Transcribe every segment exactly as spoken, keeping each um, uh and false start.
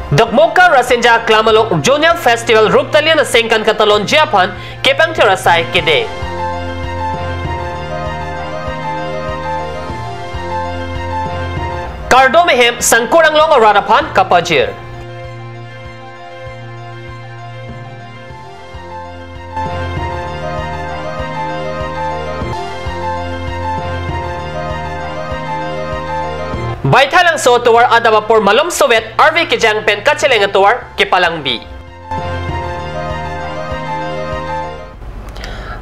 Dokmoka Rasinja Aklam along Zonal Festival Ruptalin asengkan katalonji aphan kepangthir asai kedeng. Kardom ahem Sangkur Anglong arat aphan kapajir. Baithalangso atovar adap apor malomsovet arve kejang pen kacheleng atovar kepalangbi.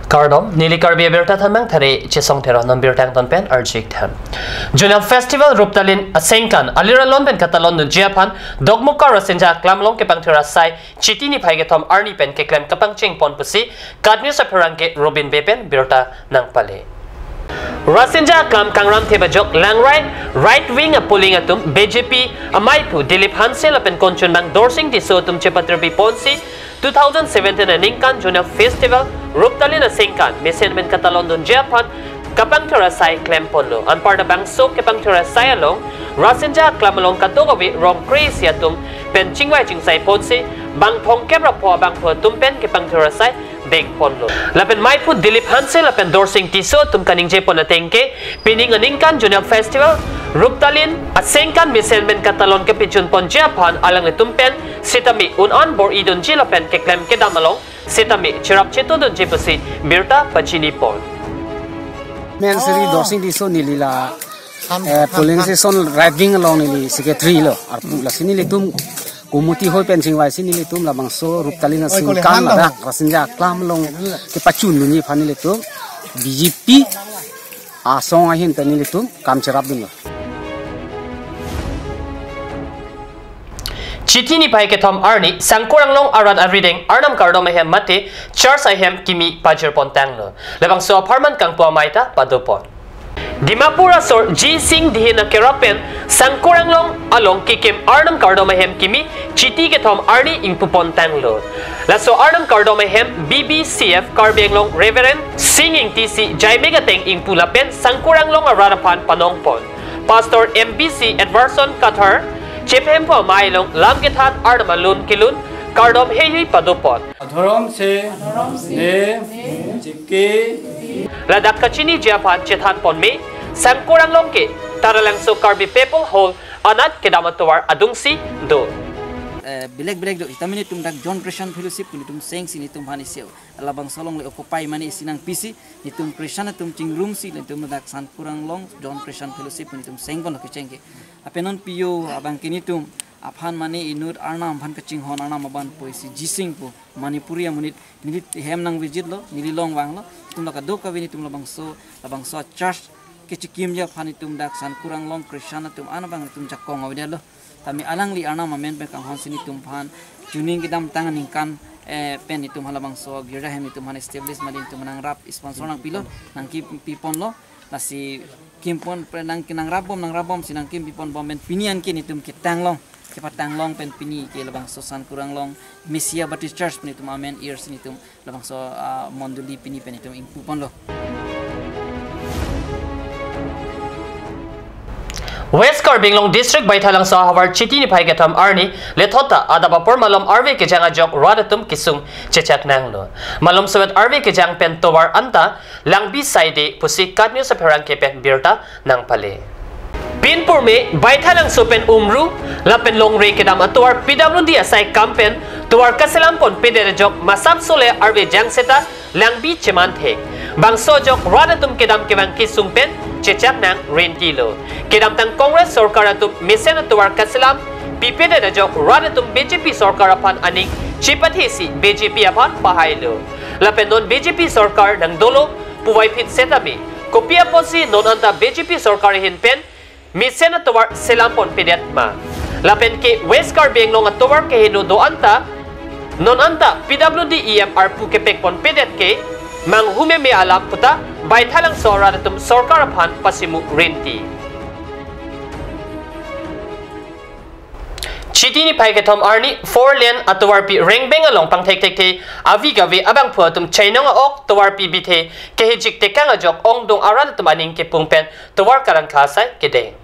Kardom, neli Karbi abirta thanmang thare Chesong Teron, non birta angton pen arju-ik tha. Zonal Festival Ruptalin asengkan alir alon pen katalondunji aphan Dokmoka Rasinja Aklam along kepangthir asai Chiti niphai kethom arni pen keklem kapangcheng pon pusi KAT News apherangke Robin Bey pen birta nangpale. Rasinja Aklam Kangram thep ajok Langrai right wing a-polling atum B J P amaiphu Dilip Hanse lapen konchunbang Dorsing Tisso atum chepatirpi ponsi two thousand seventeen aningkan Zonal Festival Ruptalin asengkan mesen pen katalondunji aphan kapangthir asai klemponlo. Anparta bangso kepangthir asai along Rasinja Aklam along kadokave rong kre-isi atum pen chingvai chingsai ponsi bang thomkep ra pho abangphu atum pen kepangthir asai dengponlo. Lapen maiphu Dilip Hanse lapen Dorsing Tisso atum kaningje pon ateng ke, pining aningkan Zonal Festival Ruptalin asengkan mesen pen katalon kepachun ponji aphan alanglitum pen sitame un-an bor-idunji lapen keklem kedam along sitame cherap chetodunji pusi birta pachini pon. Men siri Dorsing Tisso, neli la, eh, polling station right wing along neli secretary lo, arpu lasi nelitum committee hoi pen chingvaisi nelitum labangso Ruptalin asengkan ladak Rasinja Aklam along kepachundunji aphan nelitum B J P asong ahin pen nelitum kam cherapdunlo. Chiti niphai kethom arni Sangkur Anglong arat arideng Arnam kardom ahem mate church ahem kimi pajir pon tanglo. Labangso apharman kangpu amei ta padopon. Dimapur asor G Singh Dihin akerap pen Sangkur Anglong along kekim Arnam kardom ahem kimi Chiti kethom arni ingpu pon tanglo. Laso Arnam kardom ahem B B C F Karbi Anglong Reverend Singh Ingti si jaimek ateng ingpu lapen Sangkur Anglong arat aphan panong pon. Pastor M B C Edwardson Kathar chephem pu amei along lam kethan Arnam alun kelun kardom heihui padopon. Adhorom se ne chike. Ladak kachiniji aphan chethan pon me Sangkur Anglong ke Taralangso Karbi People Hall anat kedam atovar adungsi do. Eh, bilek bilek do, sitame netum dak John Christian Fellowship netum sengsi netum aphan isi labangso along le occupy mane isi nangpisi, netum Christian atum chingrumsi netum dak Sangkur Anglong John Christian Fellowship netum sengkon lo kecheng ke. Lapen non P O abang ke netum aphan mane inut Arnam aphan kachinghon Arnam aban pusi G Singh pu Manipuri amonit neli hem nang visit lo, neli along vanglo, netum la kadokave netum labangso, labangso church kechekimji aphan netum dak Sangkur Anglong Christian atum an abang netum jakong avedetlo. Tame alangli Arnam amen pen kanghonsi netum aphan chuning kedamtang aningkan, eh, pen netum halabangso girja hem netum aphan establish mane netum nangrap sponsor nangpilo, nangkipi ponlo, lasi kimpon pen nang nangrapbom, nangrapbomsi nangkipi ponbom pen pini anke netum ketanglong, kepatanglong pen pini ke labangso Sangkur Anglong Messiah Baptist Church pen netum amen irsi netum labangso, ah, mondoli pini pen netum ingpu ponlo. West Karbi Anglong District Baithalangso ahavar Chiti niphai kethom arni lethot ta adap apor malom arve kejang ajok rat atum kesung chechak nanglo. Malomsovet arve kejang pen tovar anta langbi saide pusi KAT News apherangke pen birta nangpale. Pinpurme Baithalangso pen Umru lapen Longre kedam atovar P W D asai kam pen tovar kaselam ponpedet ajok masap sole arve jang seta langbi cheman thek. Bangso ajok rat atum kedam kevang kesung pen chechak nang rentilo. Kedamtang Congress sorkar atum mesen atovar kaselam pipedet ajok rat atum B J P sorkar aphan aning chepathesi B J P aphan pahailo. Lapen non B J P sorkar nang dolo puvoiphit setame, kopi apotsi non anta B J P sorkar ahin pen mesen atovar selam ponpedet ma? Lapen ke West Karbi Anglong atovar keheno do anta, non anta P W D E M arpu kepek ponpedet ke manghu meme alam puta Baithalangso arat atum sorkar aphan pasimu renti. Chiti niphai kethom arni four lane atovarpi Rengbeng along pangthek thekthe avi kave abangphu atum chainong a-ok tovarpi bithe kehejik tekang ajok ongdung arat atum aning kepung pen tovar karangkha asai kedeng.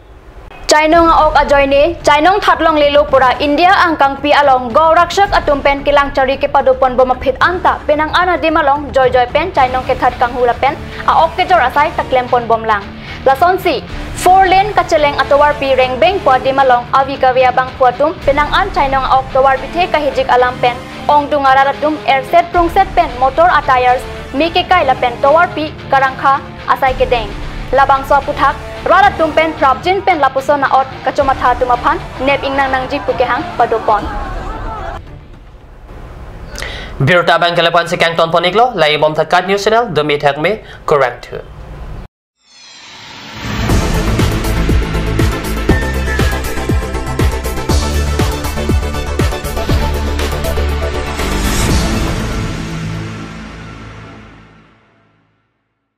Chainong a-ok ajoine chainong that longlelo pura India angkangpi along Gau Rakshak atum pen kelang chari kepado ponbom aphi anta penang an adim along joijoi pen chainong kethat kanghu lapen a-ok kejor asai ta klem ponbom lang. Lasonsi four lane kacheleng atovarpi Rengbeng pu adim along avi kave abangphu atum penang an chainong a-ok tovar bithe kahijik alam pen ongdung arat atum erset prungset pen motor a-tyres me kekai lapen tovarpi karangkha asai kedeng. Labangso aphuthak rat atum pen prapjin pen lapuson a-ot kachomatha atum aphan nep ingnang nangji pu kehang padopon. Birta abang ke lapu-an si kangton pon-iklo, lahei bom thakat news channel, dumi thakme, kurvangthu.